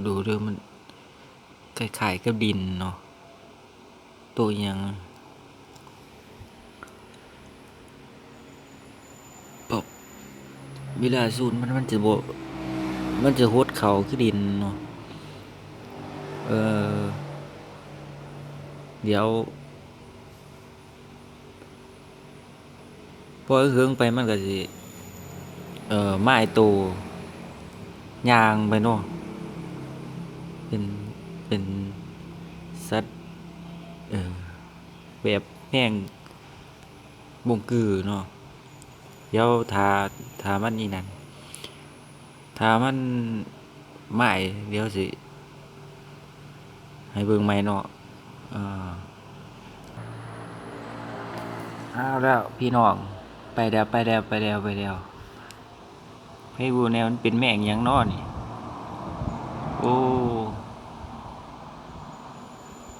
ດູເດີ ມັນຄ້າຍໆກັບດິນເນາະ ໂຕອີ່ຫຍັງ ເວລາສູດມັນ ມັນຈະບໍ່ ມັນຈະຫົດເຂົ້າຄືດິນເນາະ. ເອີ ດຽວ ພໍເຫິງໄປມັນກໍຊິ ເອີ ມາຍໂຕຍ່າງໄປເນາະ ເປັນ ເປັນສັດ ເອີ ແບບແຮງບົງກືເນາະ. ດຽວຖ້າ ຖ້າມັນອີ່ນັ້ນ ຖ້າມັນມາອີກ ດຽວຊິໃຫ້ເບິ່ງໃໝ່ເນາະ. ເອີ ເອົາແລ້ວພີ່ນ້ອງ ໄປແລ້ວ ໄປແລ້ວ ໄປແລ້ວ ໄປແລ້ວ. ໃຜຮູ້ແດ່ ມັນເປັນແມງຫຍັງເນາະນີ້? ໂອ້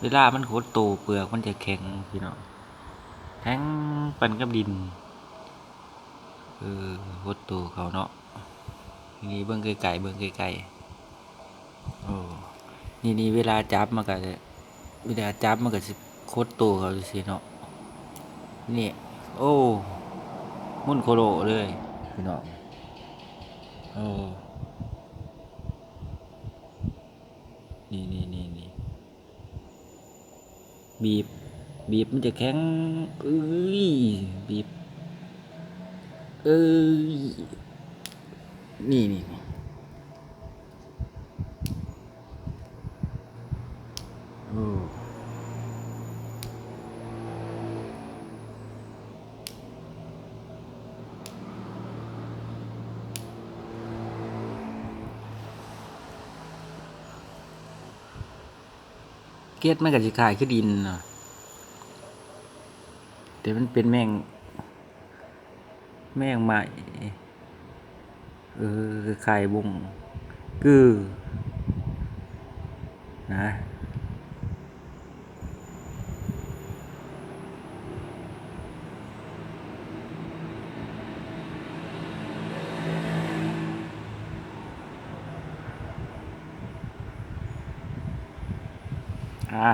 ເວລາມັນຫົດໂຕ ເປືອກມັນຈະແຂງພີ່ນ້ອງ ແຂງປານກັບດິນ. ເອີ ຫົດໂຕເຂົາເນາະ ນີ້ເບິ່ງໃກ້ໆ ເບິ່ງໃກ້ໆ. ໂອ້ ນີ້ໆ ເວລາຈັບມັນກະ ເວລາຈັບມັນກະຊິຂົດໂຕເຂົາຈັ່ງຊີ້ເນາະ. ນີ້ ໂອ້ ໝຸ່ນໂຄໂລເລີຍພີ່ນ້ອງ. ໂອ້ ນີ້ໆໆໆ ບີບ ບີບມັນຈະແຂງ ເອີຍ ບີບ ເອີຍ ນີ້ໆໆ ໂອ້ ເກັດມັນກໍຊິຄ້າຍຄືດິນນະ ແຕ່ມັນເປັນແມງ ແມງໄມ້ ເອີ ຄ້າຍໆ ບົງກືນະ. ອ່າ